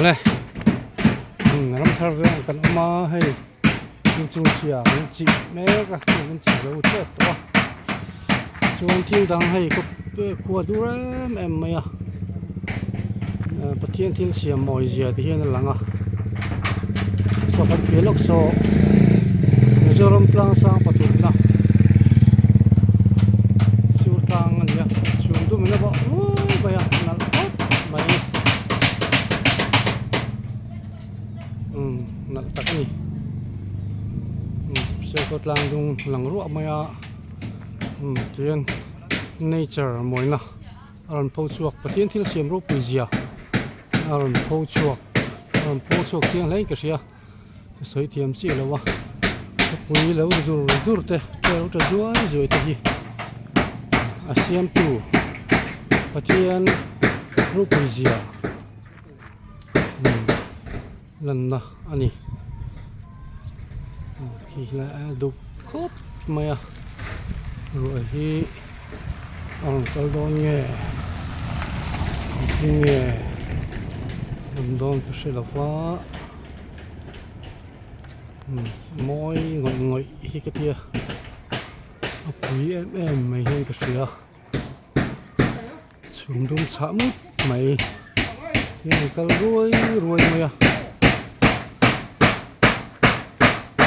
Awle ramthar vengah kan awm a hei inchung chhia an chih mek a heng an chih zo tep tawh a chuan thil dang hei khua dur em em mai a Pathian thil siam mawi zia te hian a lang a saw kan piah lawk saw Mizoram tlang sang pathumna sur tlang a ni a chhum dum in a bawh ruai mai a nalh khawp mai umm nalh tak a ni umm serkaw tlang dung lang ruah mai a umm tihian nature mawina a rawn pho chhuak Pathian thil siam ropui zia a rawn pho chhuak a rawn pho chhuak chiang hle in ka hria ka sawi thiam chiah lo a khawpui lo ri dur dur te ṭeu ṭha zuai zuai te hi a siamtu Pathian ropui zia umm lanna a ni khi lai a duk khawp mai a ruah hi a rawn kal dawn nge engtin nge awm dawn ka hre lo va umm mawi ngawih ngawih hi ka tia a pui em em mai hian ka hria. Chhum dum chhah mut mai hian an kal ruai ruai mai a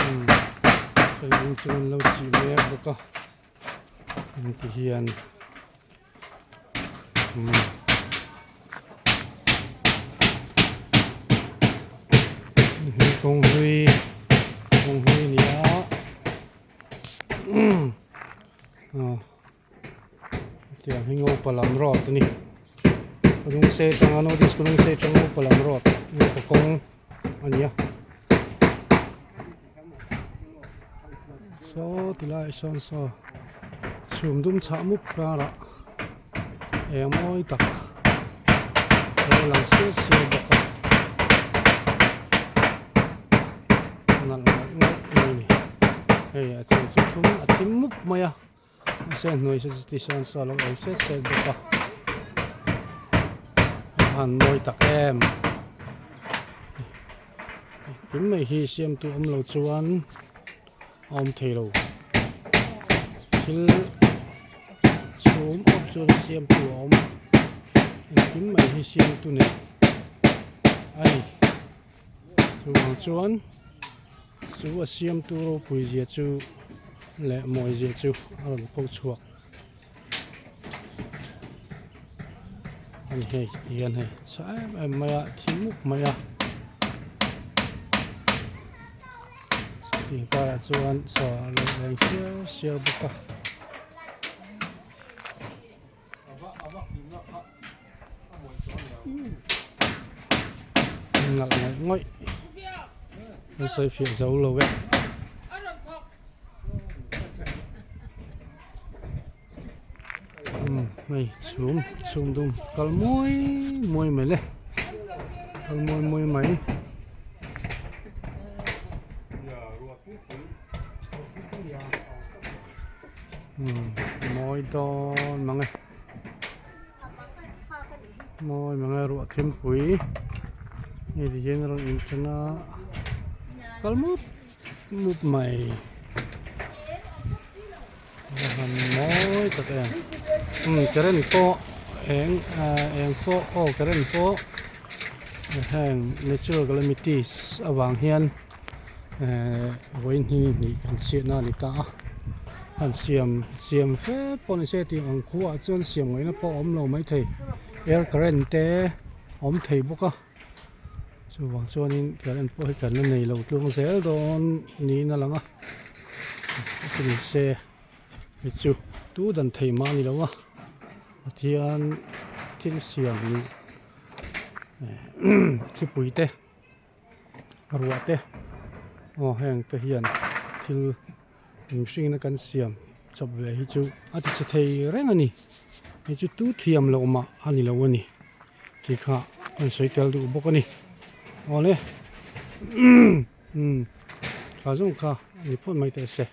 umm then chu an lo chih mek bawk a an ti hian umm. Kawng hlui kawng hlui a ni a umm aw. Tiang hi Ngopa lam road a ni Lungsei atanga North East Lungsei atanga Ngopa lam road Ngopa kawng a ni a saw ti lai sawn saw chhum dum chhah mup karah eng mawi tak a lo lang sial sial bawk a nalh ngawih ngawih mai a ni hei a then chu thum a thim mup mai a. Mahse a hnuai saw ti sawn saw a lo eng set set bawk a a han mawi tak em engkim mai hi siamtu awm lo chuan a awm thei lo thil chhum awm chuan siamtu a awm engkim mai hi siamtu nei a ni chuvang chuan. Chu a siamtu ropui zia chu leh mawi zia chu a rawn ko chhuak a ni hei ti hian hei chha em em mai a thim mup mai a chutih karah chuan saw a lo eng siau siau bawk a. Nalh ngawih ngawih an sawi fiah zo lo e umm hei chhum chhum dum kal mawi mawi mai le kal mawi mawi mai. Mawi dawn mang e mawi mang e ruah thlimpui hei ti hian a rawn in then a kal mup mup mai a han mawi tak em umm current pawh eng ah eng pawh aw current pawh heng natural calamities avang hian. Ehh vawiin hi hnih kan chhiatna a ni ta a han siam siam fe pawh ni se tih ang khuaah chuan siam ngaihna pawh a awm lo maithei air current te a awm thei bawk a chuvang chuanin current pawh hi kan la nei lo tluang zel dawn niin a lang a chumi se hei chu tu dan thei mah a ni lo a Pathian thil siam thlipui te. Ruah te aw heng te hian thil mihring a kan siam chawp ve hi chu a ti chhe thei reng a ni hei chu tu thiam loh mah a ni lo a ni tih kha an sawi tel duh bawk a ni awle umm kha zawng kha a ni phawt mai teh se.